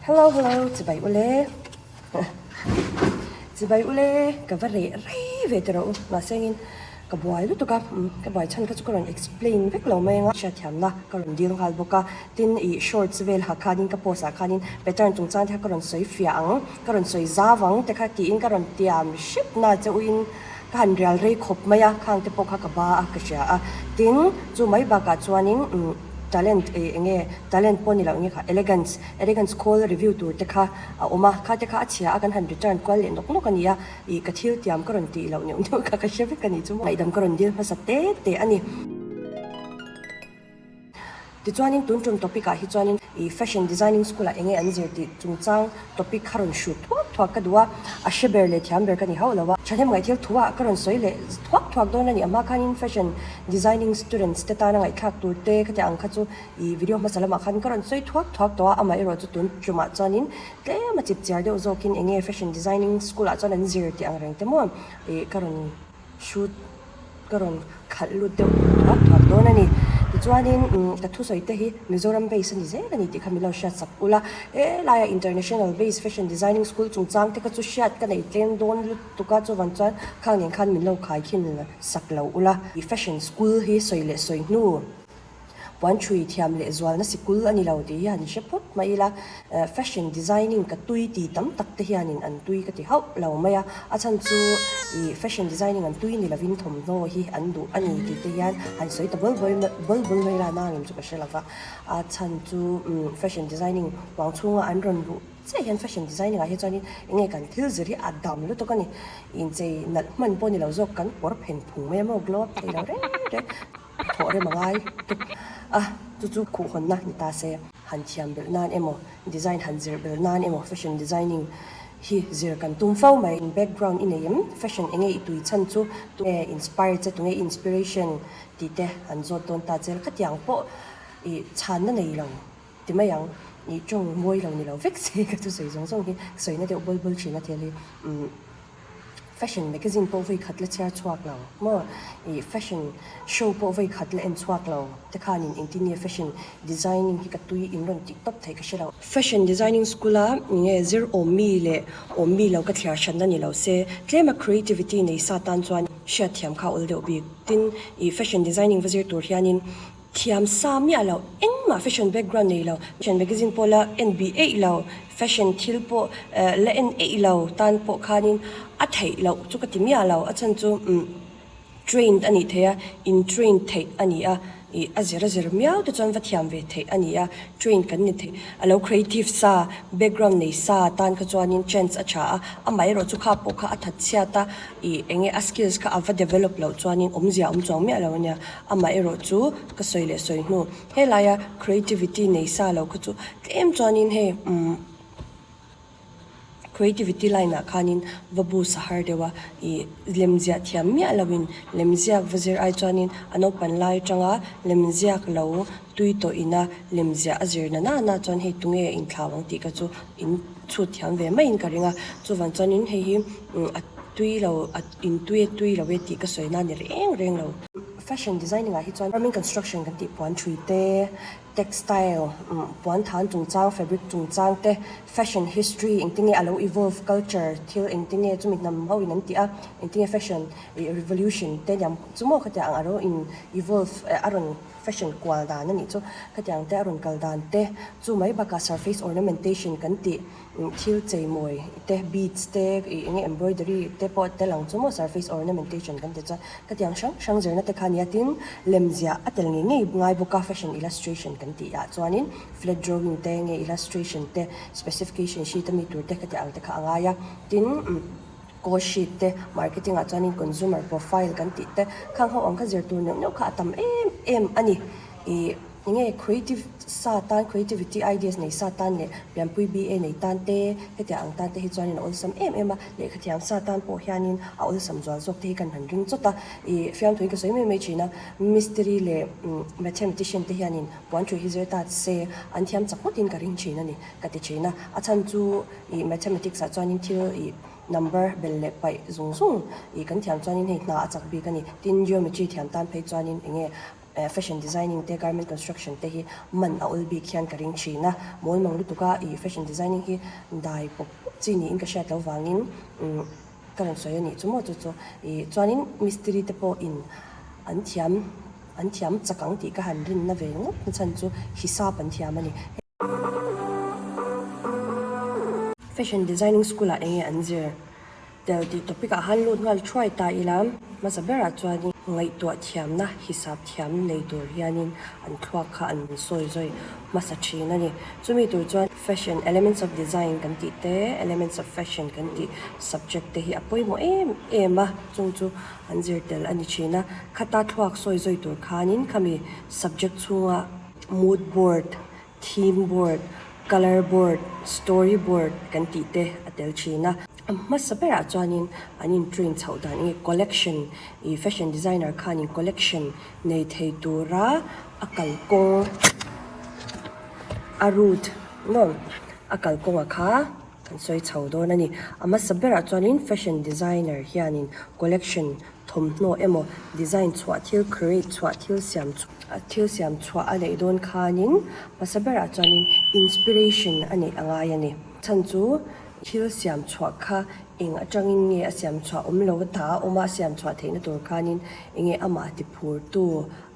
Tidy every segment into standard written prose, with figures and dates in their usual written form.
Hello hello chibai ule chibai ule ka va reh rei ve tawh rawh u mahse engin ka buai lutuk a ka buai chhan kha chu ka rawn explain vek lo mai anga hriatthiamna ka rawn dil nghal bawk a tin ih shorts vel ha khanin ka post ah khanin pattern chungchang te kha ka rawn sawi fiah ang ka rawn sawi zau ang te kha tiin ka rawn tiam hrep na che u in ka han rial rei khawp mai a khang te pawh kha ka ba a ka hria a tin chu mai bakah chuanin umm talent ih eng nge talent pawh ni loh eng nge kha elegance elegance khawl review tur te kha a awm a kha te kha a chhia a kan han return kual leh nawk nawk a ni a ih ka thil tiam ka rawn tih loh neuh neuh kha ka hre vek a ni chu ngaihdam ka rawn dil hmasa te te a ni. Tichuanin tun tum topic ah hi chuanin ih fashion designing school ah enge an zir tih chungchang topic kha rawn hrut thuak thuak ka duh a, a hre ber leh thiam ber ka ni hauh lo a. Thahnem ngaih thil thu ah ka rawn sawi leh thuak thuak dawn a ni. A hma khanin fashion designing students te tana ngaihthlak tur te khatiang ang kha chu ih video hmasa lamah khan ka rawn sawi thuak thuak tawh a, amaherawh chu tun tumah chuanin tlem a chip chiar deuh zawkin enge fashion designing school ah chuan an zir tih ang reng te maw ih ka rawn hrut ka rawn khalh lut deuh thuak thuak dawn a ni. Tichuanin umm ka thusawi te hi Mizoram base a ni zel a ni tih kha min lo hriat sak ula. He laia international base fashion designing school chungchang te kha chu hriat ka nei tlem dawn lutuk a, chuvang chuan khang nen khan min lo khaikhin sak lo ula. Fashion school hi sawi leh sawi hnu. Puan thui thiam leh zualna sikul a ni lo tih hi han hre phawt mai ila, fashion designing ka tui ti tam tak te hianin an tui ka ti hauh lo mai a, a chhan chu ih fashion designing an tui ni lovin thawmhnaw hi an duh a ni tih te hian han sawi ta bawl bawl bawl bawl mai ila nangin chu ka hre lo va, a chhan chu fashion designing huang chhunga an rawn luh chiah hian fashion designing ah hi chuanin eng nge kan thil zir hi a dam lutuk a ni, inchei nalh hman pawh ni lo zawk kan kawr phen phung mai a maw glow up thei lo reng reng. Thawh rem a ngai tuk a, chu chu khuhhawnna ni ta se. Han thiam belh nan emaw, design han zir belh nan emaw fashion designing hi zir kan tum fo mai. Background i nei em? Fashion enge i tui chhan chu? Tunge inspire che? Tunge i inspiration tih te han zawt dawn ta che. Khatiang pawh i chhanna nei lo ti mai ang. I tawng mawi lo ni lo vek se ka thusawi zawng zawng hi sawina deuh bawl bawl thin a thil hi. Fashion magazine pawh vawi khat la chhiar chhuak lo maw? Ih fashion show pawh vawi khat la en chhuak lo te khanin engtin nge fashion designing hi ka tui in rawn tih tawp theih ka hre lo. Fashion designing school a nge zir awm mi leh awm mi lo ka thliar hranna ni lo se tlema creativity nei sa tan chuan hriatthiam kha awl deuh bik. Tin, ih fashion designing va zir tur hianin Thiam sa miah lo, engmah fashion background nei lo, fashion magazine pawh la en bih eih lo, fashion thil pawh la en eih lo tan pawh khanin a theih loh chu ka ti miah lo. A chhan chu umm trained a nih theih a, in trained theih a ni a, ih a zir a zir miau te chuan va thiam ve theih a ni a, trained kan ni theih. A lo creative sa, background nei sa tan kha chuanin chance a tha a, amaherawh chu kha pawh kha a that chhiat a, ih eng nge a skills kha a va develop loh chuanin awmzia a awm chuang miah lo a nia. Amaherawh chu ka sawi leh sawi hnu, helaia creativity nei sa lo kha chu tlem chuanin hei umm creativity line ah khanin va boost a har deuh a, ih lemziah thiam miah loin lemziak va zir ai chuanin a naupan lai atanga lemziak lo tui tawh ina lemziah a zir na nana chuan hei tunge inthlau ang tih kha chu in chhut thiam ve maiin ka ring a, chuvang chuanin hei hi a tui lo a intui e tui lo e tih ka sawi na ni reng reng lo. Fashion designing ah hi chuan farming construction kan tih puan thui te, textile puan than chungchang fabric chungchang te, fashion history engtin nge a lo evolve culture thil engtin nge chumi hnam ho in an tih a, engtin nge fashion ih revolution te niam chu maw khatiang ang a lo in evolve a rawn fashion kual dan a nih chu khatiang te a rawn kal dan te chu mai bakah surface ornamentation kan tih. Thil cheimawi te, beads te, ih enge embroidery te pawh tel ang chu maw surface ornamentation kan ti chuan khatiang hrang hrang zirna te kha nia tin lemziah a tel ngei ngei ngai bawk a fashion illustration kan tih ah chuanin flat drawing te nge illustration te specification sheet ami tur te khatiang ang te kha a ngai a tin cost sheet te marketing ah chuanin consumer profile kan tih te khang ho ang kha zir tur neuh neuh kha a tam em em a ni ih. Enge creative sa tan, creativity ideas nei sa tan leh pianpui BA nei tan te, hetiang ang tan te hi chuanin a awlsam em em a, lehkha thiam sa tan pawh hianin a awlsam zual zawk te hi kan han ring chawt a. Ih fiamthuin ka sawi mai mai thin a, mistiri leh mathematician te hianin puan thu hi zir ta se an thiam chak ngawtin ka ring thin a ni ka ti thin a. A chhan chu ih mathematics ah chuanin thil ih number bel leh paih zung zung ih kan thiam chuanin hei hna a chak bik a ni. Tin geometry thiam tan phei chuanin enge. Fashion designing te garment construction te hi man a awl bik hian ka ring thin a, mawl mang lutuk a ih fashion designing hi dai pawp pawp chi niin ka hriat loh vangin ka rawn sawi a nih chu maw chu chu ih chuanin mistiri te pawh in an thiam an thiam chak ang tih ka han rinna ve ngawt na chhan chu hisap an thiam a ni. Fashion designing school ah enge an zir? Tel tih topic ah han lut nghal thuai ta ila, hmasa berah chuanin ngaihtuah thiamna hisap thiam nei tur hianin an thluak kha an sawi zawi hmasa thin a ni. Chumi tur chuan fashion, elements of design kan tih te, elements of fashion kan tih subject te hi a pawimawh em em a, chung chu an zir tel a ni thin a. Khata thluak sawi zawi tur khanin khami subject chhunga mood board, Theme board, colour board, story board kan tih te a tel thin a. A hmasa berah chuanin an in train chhoh dan enge collection ih fashion designer khanin collection nei thei tura a kalkawng a route maw a kalkawnga kha kan sawi chho dawn a ni. A hmasa berah chuanin fashion designer hianin collection thawmhnaw emaw design chhuah thil create chhuah thil siam thil siam chhuah a neih dawn khanin hmasa berah chuanin inspiration a neih a ngai a ni. Chhan chu thil siam chhuah kha eng atangin nge a siam chhuah awm lo ta a awm a, a siam chhuah theihna tur khanin enge amah tiphurtu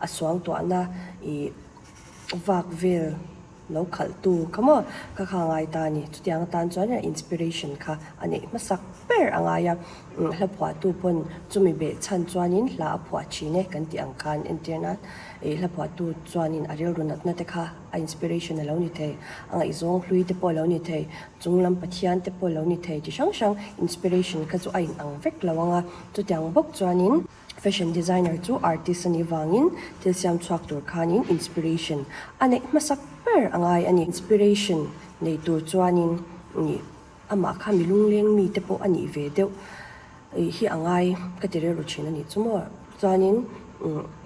a suangtuahna ih vak vel Lo khalhtu kha maw ka kha ngai ta a ni. Chutiang atan chuan inspiration kha a neih hmasak ber a ngai a. Hla phuahtu pawn chumi beh chhan chuanin hla a phuah thin e kan tih ang khan entir nan ih hla phuahtu chuanin a rilru natna te kha a inspiration a lo ni thei, a ngaihzawng hlui te pawh a lo ni thei, chunglam Pathian te pawh a lo ni thei chi hrang hrang inspiration kha chu a inang vek lo ang a. Chutiang bawk chuanin. Fashion designer chu artist a nih vangin thil siam chhuak tur khanin inspiration a neih hmasak ber a ngai a ni. Inspiration nei tur chuanin ih amah kha mi lungleng mi te pawh a nih ve deuh ih hi a ngai ka ti rilru thin a nih chu maw. Chuanin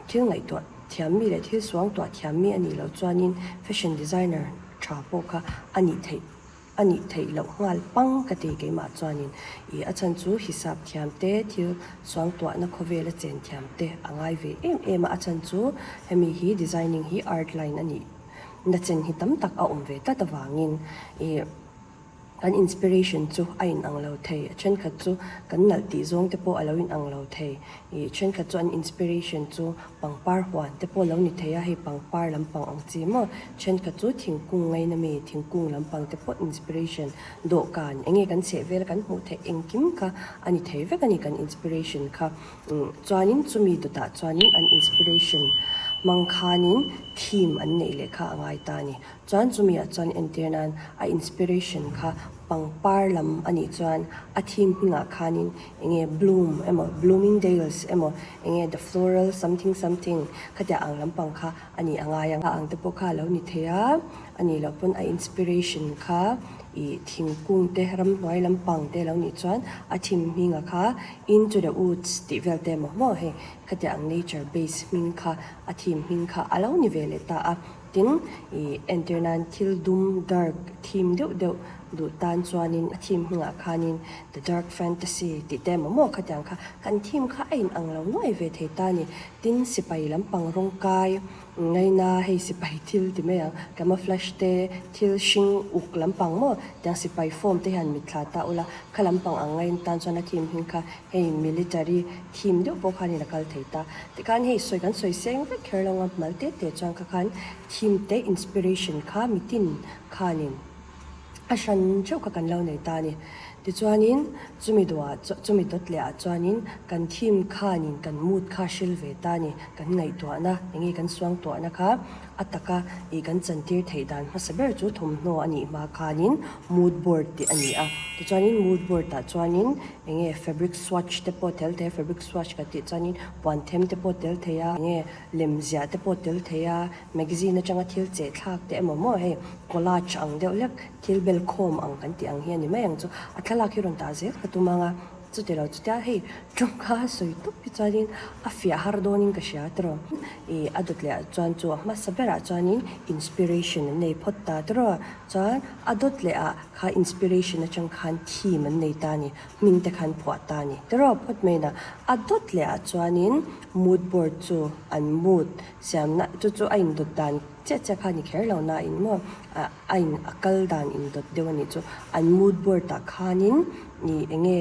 thil ngaihtuah thiam mi leh thil suangtuah thiam mi a nih loh chuanin fashion designer tha pawh kha a nih theih. A nih theih loh nghal pang ka ti keimah chuanin ih a chhan chu hisap thiam te thil suangtuahna khawvela chen thiam te a ngai ve em em a, a chhan chu hemi hi designing hi art line a nih na chen hi tam tak a awm ve tlat avangin ih kan inspiration chu a inang lo thei a thenkhat chu kan nalh tih zawng te pawh a lo inang lo thei ih thenkhat chu an inspiration chu Pangpar huan te pawh lo ni thei a, hei pangpar lampang ang chi maw? Thenkhat chu thingkung ngaina mi, thingkung lampang te pawh inspiration, dawhkan, enge kan chheh vel kan hmuh theih engkim kha a ni thei vek a ni kan inspiration kha. Chuanin chumi dawtah chuanin an inspiration hmang khanin theme an neih leh kha a ngai ta a ni. Chuan chumi ah chuan entir nan a inspiration kha pangpar lam a nih chuan a theme hmingah khanin enge bloom emaw Bloomingdales emaw enge the floral something something khatiang ang lampang kha a nih a ngai ang. A ang te pawh kha a lo ni thei a, a nih loh pawn a inspiration kha ih thingkung te ramhnuai lampang te lo nih chuan a theme hminga kha into the woods tih vel te emaw maw hei khatiang ang nature base hming kha a theme hming kha a lo ni ve leh ta a. Tin, ih entir nan thil dum, dark, theme deuh deuh duh tan chuanin a theme hmingah khanin the dark fantasy tih te emaw maw khatiang kha kan theme kha a inang lo nuai ve thei ta a ni. Tin, sipai lampang rawng kai ngaina hei sipai thil ti mai ang, camouflage te, thil hring uk lampang maw tiang sipai form te hian mitthla ta ula kha lampang ang ngain tan chuan a theme hming kha hei military theme deuh pawh khanin a kal thei ta. Tikhan hei sawi kan sawi seng vek kher lo ang a, mal te te chuan kha khan theme te inspiration kha mitin khanin a hran theuh kha kan lo nei ta a ni. Tichuanin chumi duhah chumi dawt leh ah chuanin kan theme khanin kan mood kha hril ve ta a ni. Kan ngaihtuahna enge kan suangtuahna kha a taka ih kan chantir theih dan hmasa ber chu thawmhnaw a nih hma khanin mood board tih a ni a. Tichuanin mood board ah chuanin enge fabric swatch te pawh tel thei a, fabric swatch ka tih chuanin puan them te pawh tel thei a, enge lem ziah te pawh tel thei a, magazine atanga thil cheh thlak te emaw maw hei collage ang deuh hlek thil bel khawm ang kan tih ang hi a ni mai ang chu. A thlalak hi rawn tah zel ka tum ang a. Chuti lo chutia hei tawngka sawi tawp hi chuanin a fiah har dawnin ka hria tiraw. Ih a dawt leh ah chuan chu a hmasa berah chuanin inspiration an nei phawt ta tiraw. Chuan a dawt leh ah kha inspiration atang khan theme an nei ta a ni, hming te khan phuah ta a ni tiraw phawt mai na. A dawt leh ah chuanin mood board chu an mood siamna chu chu a indawt dan chiah chiah kha a ni kher lo nain maw ah a in a kal dan indawt deuh a nih chu an mood board ah khanin ih eng nge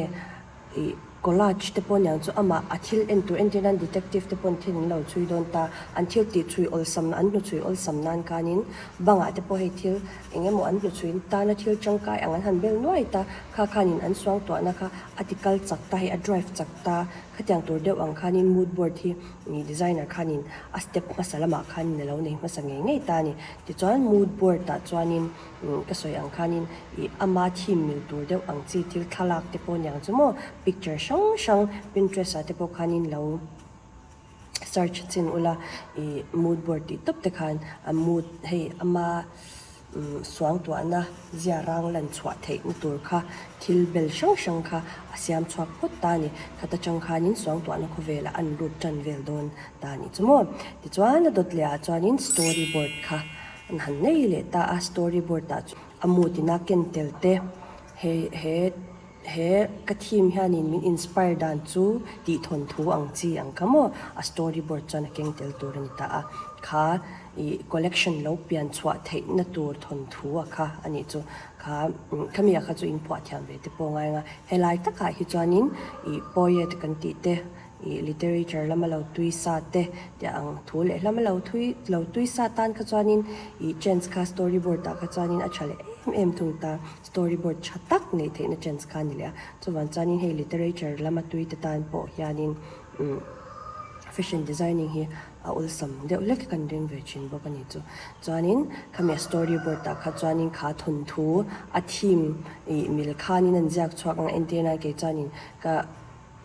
ih collage te pawh aniang chu amah a thil en tur entir nan detective te pawn thil an lo chhui dawn ta an thil tih chhui awlsam an hnu chhui awlsam nan khanin bangah te pawh hei thil eng emaw an hnu chhui tana thil tangkai ang an han bel nuai ta kha khanin an suangtuahna kha a ti kal chak ta hei a drive chak ta khatiang tur deuh ang khanin mood board hi ih designer khanin a step hmasa lamah khanin a lo nei hmasa ngei ngei ta a ni. Tichuan mood board ah chuanin ka sawi ang khanin ih ama theme mil tur deuh ang chi thil thlalak te pawh aniang chu maw picture hrang hrang pinterest ah te pawh khanin lo search chin ula ih mood board tih tawp te khan a mood hei ama suangtuahna zia rang lan chhuah theih na tur kha thil bel hrang hrang kha a siam chhuak phawt ta a ni. Khat atang khanin suangtuahna khawvelah an lut tan vel dawn ta a nih chu maw. Tichuan a dawt leh ah chuanin story board kha an han nei leh ta a, story board ah chuan a mood ina ken tel te he he he ka theme hianin min inspire dan chu tih thawn thu ang chi ang kha maw a story board chuan a keng tel tur a ni ta a, kha ih collection lo pian chhuah theih na tur thawn thu a kha a nih chu kha khami ah kha chu in phuah thiam ve te pawh a ngai ang a, helai takah hi chuanin ih poet kan tih te Ih literature lama lo tui sa te tih ang thu leh hlama lo thui lo tui sa tan kha chuanin ih chance kha story board ah kha chuanin a tha leh em em thung ta. Story board tha tak neih theihna chance kha a ni leh a. Chuvang chuanin hei literature lama tui te tan pawh hianin umm fashion designing hi a awlsam deuh hlek kan ring ve thin bawk a ni chu. Chuanin khami a story board ah kha chuanin kha thawnthu a theme ih mil khanin an ziak chhuak ang a entir nan kei chuanin ka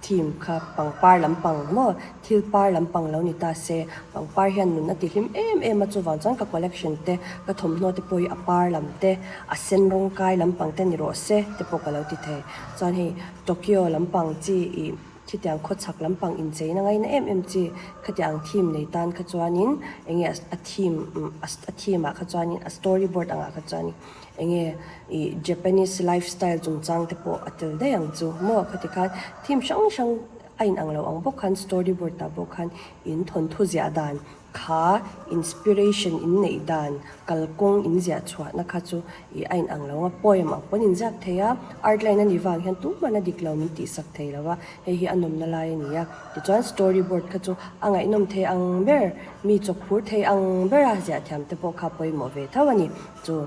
Theme kha pangpar lampang maw thil par lampang lo ni ta se, pangpar hian nun a ti hlim em em a, chuvang chuan ka collection te, ka thawmhnaw te pawh hi a par lam te, a sen rawng kai lampang te ni rawh se te pawh ka lo ti thei. Chuan hei Tokyo lampang chi ih khitiang khawchhak lampang incheina ngaina em em chi khatiang theme nei tan kha chuanin eng nge a theme a theme ah kha chuanin a story board angah kha chuanin Enge ih Japanese life style chungchang te pawh a tel daih ang chu maw khati khan theme hrang hrang a in ang lo ang bawk khan story board ah pawh khan in thawnthu ziah dan kha inspiration in neih dan kalkawng in ziah chhuah na kha chu ih a in ang lo ang a poem ang pawn in ziak thei a art line a nih vang hian tumah a dik lo min tih sak thei lo a hei hi a nawmna lai a ni a tichuan story board kha chu a ngaihnawm thei ang ber mi chawkphur thei ang bera ziah thiam te pawh kha pawimawh ve tho a ni. Chu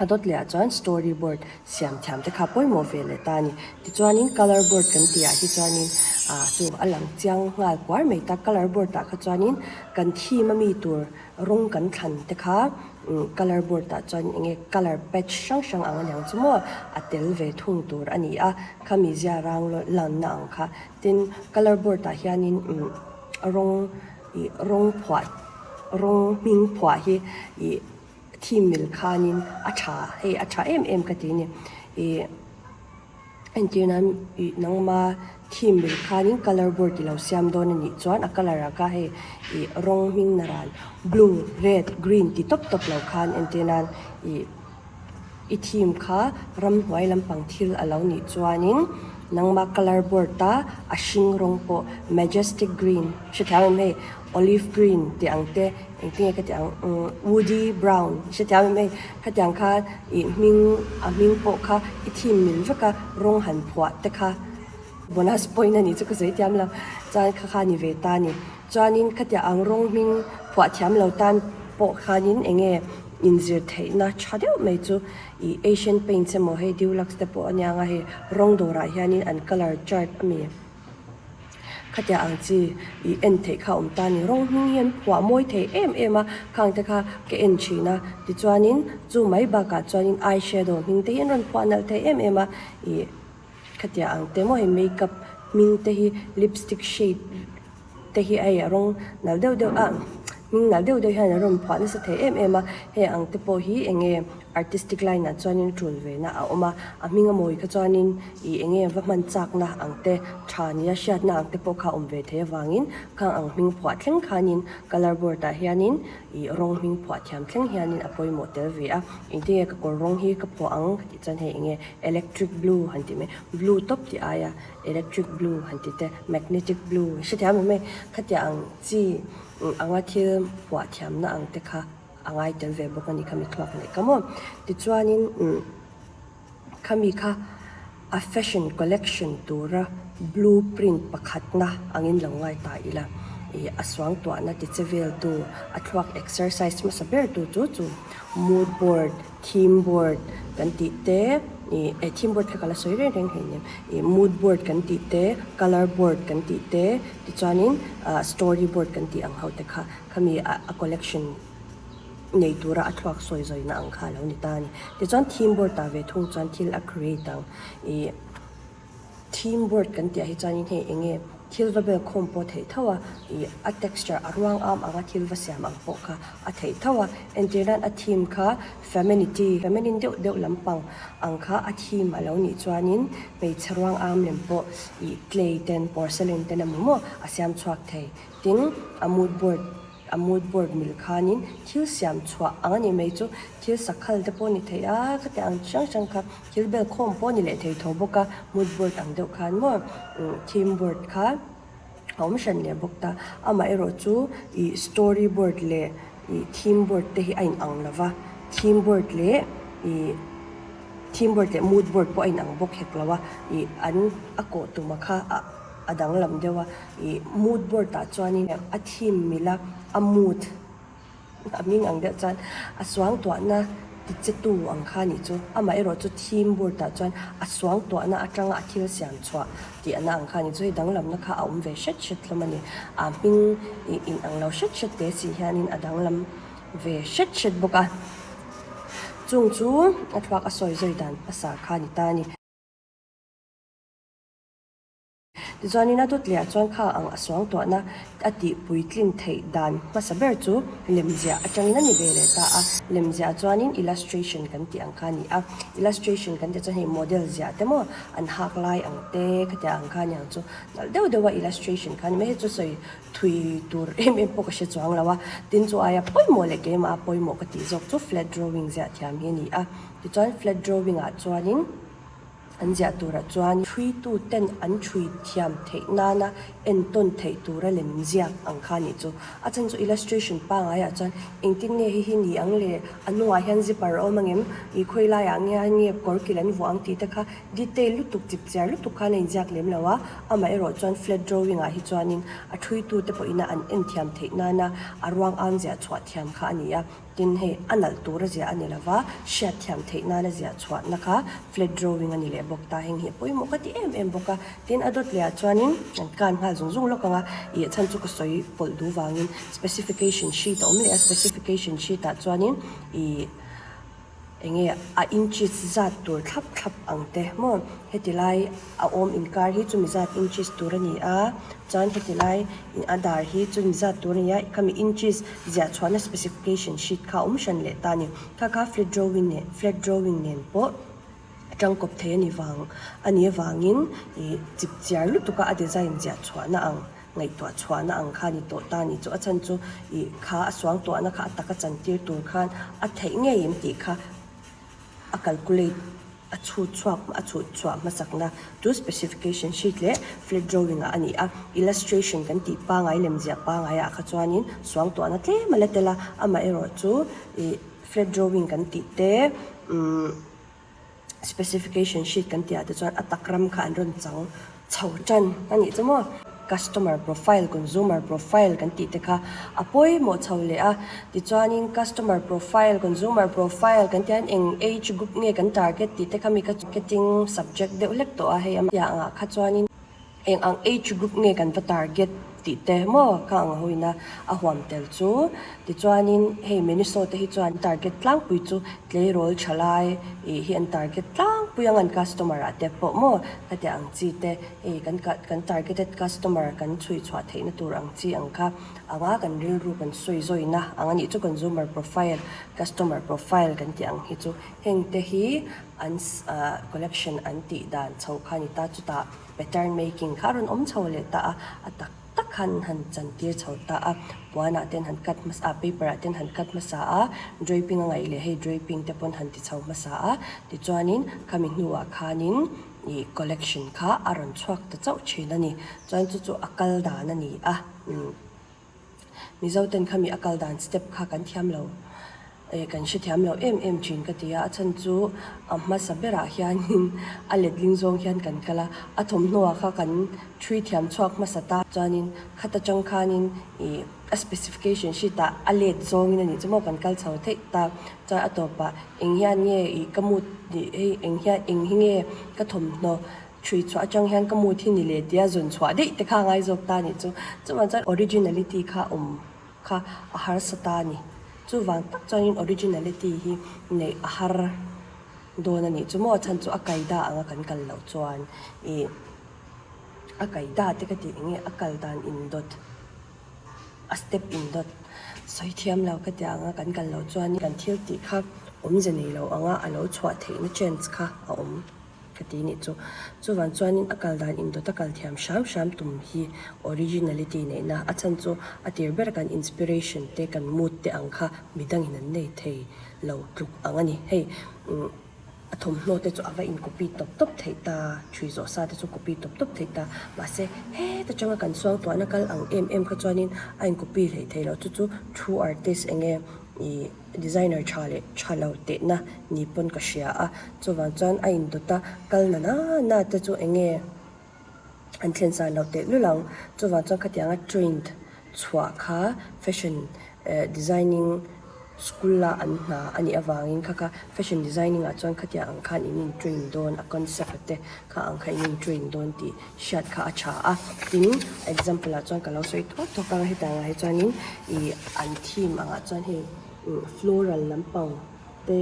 a dawt leh ah chuan story board siam thiam te kha pawimawh ve leh ta a ni. Tichuanin colour board kan tih ah hi chuanin ah chu a lang chiang nghal kuar mai ta. Colour board ah kha chuanin kan theme a mi tur rawng kan thlan te kha umm colour board ah chuan eng nge colour patch hrang hrang ang aniang chu maw a tel ve thung tur a ni a. Khami zia rang lanna ang kha. Tin colour board ah hianin umm rawng ih rawng phuah rawng hming phuah hi ih theme mil khanin a tha hei a tha em em ka ti a ni ih entir nan ih nangma theme mil khanin colour board ilo siam dawn a nih chuan a colour ah kha hei ih rawng hming naran blue red green ti tawp tawp lo khan entir nan ih. I theme kha ramhnuai lampang thil a lo nih chuanin nangma colour board a a hring rawng pawh majestic green hrethiam em hei olive green tih ang te engtin nge ka tih ang umm woody brown hrethiam em hei khatiang kha ih hming a hming pawh kha i theme mil vek a rawng han phuah te kha bonus point a nih chu ka sawi thiam lo chuan kha kha a ni ve ta a ni. Chuanin khatiang ang rawng hming phuah thiam lo tan pawh khanin eng nge inzir theihna tha deuh mai chu ih Asian Paints emaw hei Dulux te pawh a nia nga hei rawng dawrah hianin an colour chart a mi khatiang ang chi ih en theih kha a awm ta a ni. Rawng hming hi an phuah mawi thei em em a khang te kha ka en thin a tichuanin chu mai bakah chuanin eye shadow hming te hi an rawn phuah nalh thei em em a ih khatiang ang te maw hei makeup hming te hi lipstick shade te hi hei a rawng nalh deuh deuh a. Hming nalh deuh deuh hian an rawn phuah nasa thei em em a, hei ang te pawh hi eng nge artistic line ah chuanin tul ve na a awm a, a hming a mawi kha chuanin ih eng nge va hman chak na ang te, tha nia hriat na ang te pawh kha a awm ve thei avangin khang ang hming phuah thleng khanin colour board ah hianin ih rawng hming phuah thiam thleng hianin a pawimawh tel ve a, engtin nge ka kawr rawng hi ka phuah ang ka tih chuan hei eng nge electric blue han tih mai blue tawp tih aia electric blue han tih te magnetic blue hrethiam em hei khatiang ang chi anga thil phuah thiamna ang te kha a ngai tel ve bawk a ni khami thluak neih ka maw tichuanin umm khami kha a fashion collection tura blue print pakhatna angin lo ngai ta ila ih a suangtuahna ti che vel tu a thluak exercise hmasa ber tu chu chu mood board theme board kan tih te ih eh theme board kha ka la sawi reng reng hleinem ih mood board kan tih te colour board kan tih te tichuanin ah story board kan tih ang ho te kha khami a collection nei tura a thluak sawi zawina ang kha a lo ni ta a ni. Tichuan theme board ah ve thung chuan thil a create ang ih theme board kan tih ah hi chuanin hei eng nge thil va bel khawm pawh a theih tho a ih a texture a ruang am anga thil va siam ang pawh kha a theih tho a entir nan a theme kha feminity feminine deuh deuh lampang ang kha a theme a lo nih chuanin hmeichhe ruang am lem pawh ih clay ten porcelain ten emaw maw a siam chhuak thei tin a mood board A mood board mil khanin thil siam chhuah ang a nih mai chu thil sakhal te pawh a ni thei a khatiang ang chi hrang hrang kha thil bel khawm pawh a ni leh thei tho bawk a mood board ang deuh khan maw theme board kha a awm hran leh bawk ta amaherawh chu ih story board leh ih theme board te hi a in ang lo va theme board leh ih theme board leh mood board pawh a in ang bawk hek lo a ih an a kawh tuma kha a. a danglam deuh a ih mood board ah chuanin a theme mil a a mood a hming ang deuh chuan a suangtuahna ti che tu ang kha nih chu amaherawh chu theme board ah chuan a suangtuahna atanga a thil siam chhuah tih ana ang kha nih chu hei danglamna kha a awm ve hret hret hlawm a ni a hming ih in ang lo hret hret te si hianin a danglam ve hret hret bawk a chung chu a thluak a sawi zawi dan hmasa kha a ni ta a ni. Tichuanin a dawt lehah chuan kha ang a suangtuahna a tih puitlin theih dan hmasa ber chu lemziah atangin a ni ve leh ta a. Lemziah chuanin illustration kan tih ang kha a ni a. Illustration kan tih chuan hei model ziah te maw an hak lai ang te khatiang ang kha a ni ang chu nalh deuh deuh a illustration kha a ni mai. Hei chu sawi thui tur em em pawh ka hre chuang lo a. Tin chu aia pawimawh leh keimah a pawimawh ka tih zawk chu flat drawing ziah thiam hi a ni a. Tichuan flat drawing ah chuanin. An ziah turah chuan ṭhuitu ten an ṭhui thiam theih nana entawn theih tura lem ziak ang kha nih chu. A chhan chu illustration pangaiah chuan engtin nge hei hi ni ang le, a hnungah hian zipper a awm angem, ih khawi laiah nge nge kawr kil an vuah ang tih te kha detail lutuk chip chiar lutuk khan a inziak lem lo a, amaherawh chuan flat drawing ah hi chuanin a ṭhuitu te pawhin a an en thiam theih nana a ruang ang ziah chhuah thiam kha a ni a. Tin, hei a nalh tur a ziah a ni lova, hriat thiam theih nana ziah chhuahna kha flat drawing a ni leh bawk ta. Heng hi a pawimawh ka ti em em bawk a. Tin, a dawt lehah chuanin an kan nghal zung zung lawk ang a, ih chhan chu ka sawi pawlh duh vangin specification sheet a awm leh a, specification sheet ah chuanin ih eng nge a inches zat tur thlap thlap ang te maw heti lai a awm inkar hi chumi zat inches tur a ni a chuan heti lai a dar hi chumi zat tur a ni a khami inches ziah chhuahna specification sheet kha a awm hran leh ta a ni kha kha flat drawing nen flat drawing nen pawh tangkawp thei a ni vang a nih avangin ih chip chiar lutuk a a design ziah chhuahna ang ngaihtuah chhuahna ang kha a ni tawh ta a ni chu a chhan chu ih kha a suangtuahna kha a taka chantir tur khan a theih ngei em tih kha a calculate a chhut chhuak a chhut chhuah hmasakna chu specification sheet leh flat drawing ah a ni a illustration kan tih pangai lem ziah pangai ah kha chuanin suangtuahna tlem a la tel a amaherawh chu ih flat drawing kan tih te umm. Specification sheet kan tih ah te chuan a tak ram kha an rawn chang chho tan a nih chu maw. Customer profile, consumer profile kan tih te kha a pawimawh chho leh a. Tichuanin customer profile, consumer profile kan tih hian eng age group nge kan target tih te kha mi kha marketing subject deuh hlek tawh a hei a piah angah kha chuanin eng ang age group nge kan va target. tih te maw kha ang ho ina a huam tel chu. Tichuanin hei Miniso te hi chuan target tlangpui chu tleirawl tha lai ih hi an target tlangpui ang an customer ah te pawh maw khatiang ang chi te hei kan kan targeted customer kan chhui chhuah theihna tur ang chi ang kha anga kan rilru kan sawi zawina ang a nih chu consumer profile customer profile kan tih ang hi chu heng te hi an ah collection an tih dan chho kha a ni ta chutah pattern making kha a rawn awm chho leh ta a a tak tak khan an han chan tir chho ta a puanah te an han cut hmasa a paper ah te an han cut hmasa a draping a ngaih leh hei draping te pawn han ti chho hmasa a tichuanin khami hnuah khanin ih collection kha a rawn chhuak ta chauh thin a ni chuan chu chu a kal dan a ni a umm. Mizo ten khami a kal dan step kha kan thiam lo eh kan hrethiam lo em em thin ka ti a, a chhan chu a hmasa berah hianin a letling zawng hian kan kal a, a thawmhnaw ah kha kan thui thiam chhuak hmasa ta chuanin khata tang khanin ih a specification sheet ah a let zawngin a nih chu maw kan kal chho theih ta chuan a tawpah eng hian nge ih ka mood hei eng hian eng hi nge ka thawmhnaw Chhui chhuah atang hian ka mood hi ni leh tia zawn chhuah daih te kha a ngai zawk ta a nih chu. Chuvang chuan originality kha awm kha a harsa ta a ni. Chuvang tak chuanin originality hi neih a har dawn a nih chu maw a chhan chu a kaida anga kan kal loh chuan ih a kaida te ka tih eng nge a kal dan indawt a step indawt sawi thiam lo ka tih anga kan kal loh chuan kan thil tih kha awmze nei lo anga a lo chhuah theihna chance kha a awm. Ka ti nih chu. Chuvang chuanin a kal dan indawt a kal thiam hram hram tum hi originality neihna a chhan chu a tir ber kan inspiration te kan mood te ang kha midangin an nei thei lo tluk ang a ni. Hei a thawmhnaw te chu a va in copy tawp tawp theih ta, thui zawh sa te chu copy tawp tawp theih ta. Mahse heta tanga kan suangtuahna kal ang em em kha chuanin a in copy hleih thei lo chu chu true artist enge ih. Designer tha leh tha lo tehna ni pawn ka hria a, chuvang chuan a indawt a, kal na na na te chu eng nge an thlen san loh teh lul ang, chuvang chuan khatianga trained chhuah kha fashion eh designing school a an hna a nih avangin kha kha fashion designing ah chuan khatiang ang khan in in train dawn a concept a te kha ang kha in in train dawn tih hriat kha a tha a, tin example ah chuan ka lo sawi thuak thuak ang a hetiang ah hi chuanin ih an theme angah chuan hei floral lampang te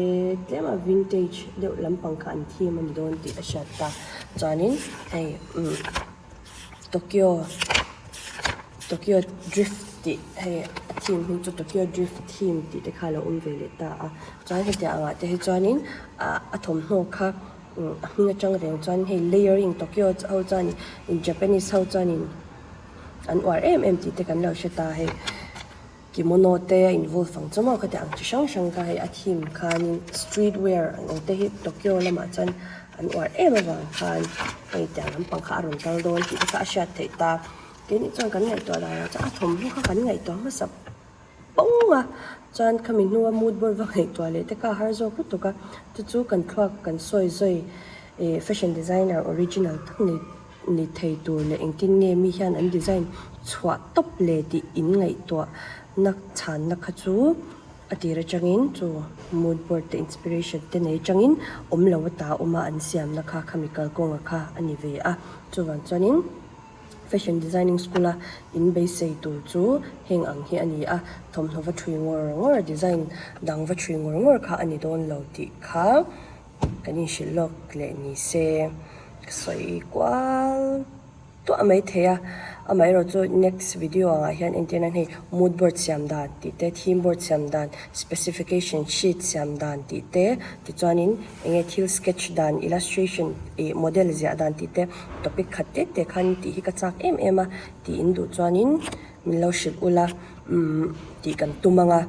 tlem a vintage deuh lampang kha an theme a ni dawn tih a hriat ta chuanin hei umm Tokyo Tokyo drift tih hei a theme hming chu Tokyo drift theme tih te kha a lo awm ve leh ta a chuan hetiang angah te hi chuanin ah a thawmhnaw kha. A hming atang reng chuan hei layering Tokyo ho chuan in Japanese ho chuanin an uar em em tih te kan lo hre ta hei kimono te a involve ang chu maw khatiang ang chi hrang hrang kha hei a theme khanin street wear ang ang te hi Tokyo lamah chuan an uar em avang khan hei tiang lampang kha a rawn kal dawn tih te kha a hriat theih ta keini chuan kan ngaihtuah danah chuan a thawmhnaw kha kan ngaihtuah hmasa Pawng a, chuan khami hnua mood board va ngaihtuah leh te kha a har zawk lutuk a, chu chu kan thluak kan sawi zawi ih fashion designer original tak ni ni thei tur leh engtin nge mi hian an design chhuah tawp le tih in ngaihtuah na chhanna kha chu a tir atangin chu mood board te inspiration te nei atangin awm lo ata awm a an siamna kha khami kalkawnga kha a ni ve a, chuvang chuanin. Fashion designing school a in beisei tur chu heng ang hi a ni a, thawmhnaw va thui ngawr ngawr, design dang va thui ngawr ngawr kha a ni dawn lo tih kha kan inhrilh lawk leh ni se ka sawi kual tuah mai thei a, amaherawh chu next video angah hian entir nan hei mood board siam dan tih te, theme board siam dan, specification sheet siam dan tih te tichuanin eng nge thil sketch dan, illustration ih model ziah dan tih te. Topic khat te te khan tih hi ka chak em em a tih in duh chuanin min lo hrilh ula umm tih kan tum ang a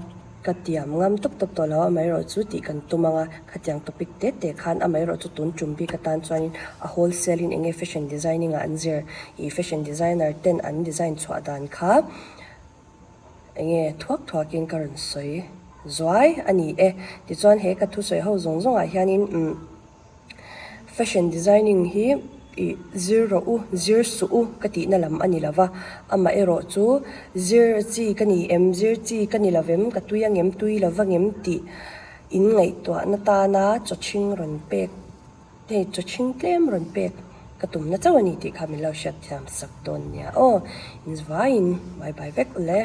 ka tiam ngam tawp tawp tawh lo a amaherawhchu tih kan tum ang a khatiang topic te te khan amaherawhchu tun tum bik atan chuanin a wholesale in eng nge fashion designing ah an zir ih fashion designer ten an design chhuah dan kha eng nge thuak thuak in ka rawn sawi zuai a ni e tichuan he ka thusawi ho zawng zawng ah hianin umm. Fashion designing hi ih zir rawh u, zir suh u ka tihna lam a ni lo va, amaherawh chu zir chi ka ni em, zir chi ka ni lo vem, ka tui angem, tui lo vangem tih in ngaihtuahna tana chawchhing rawn pek, hei chawchhing tlem rawn pek. Ka tumna chauh a ni tih kha min lo hriatthiam sak dawn nia aw. Inzvaiin bye bye vek ule.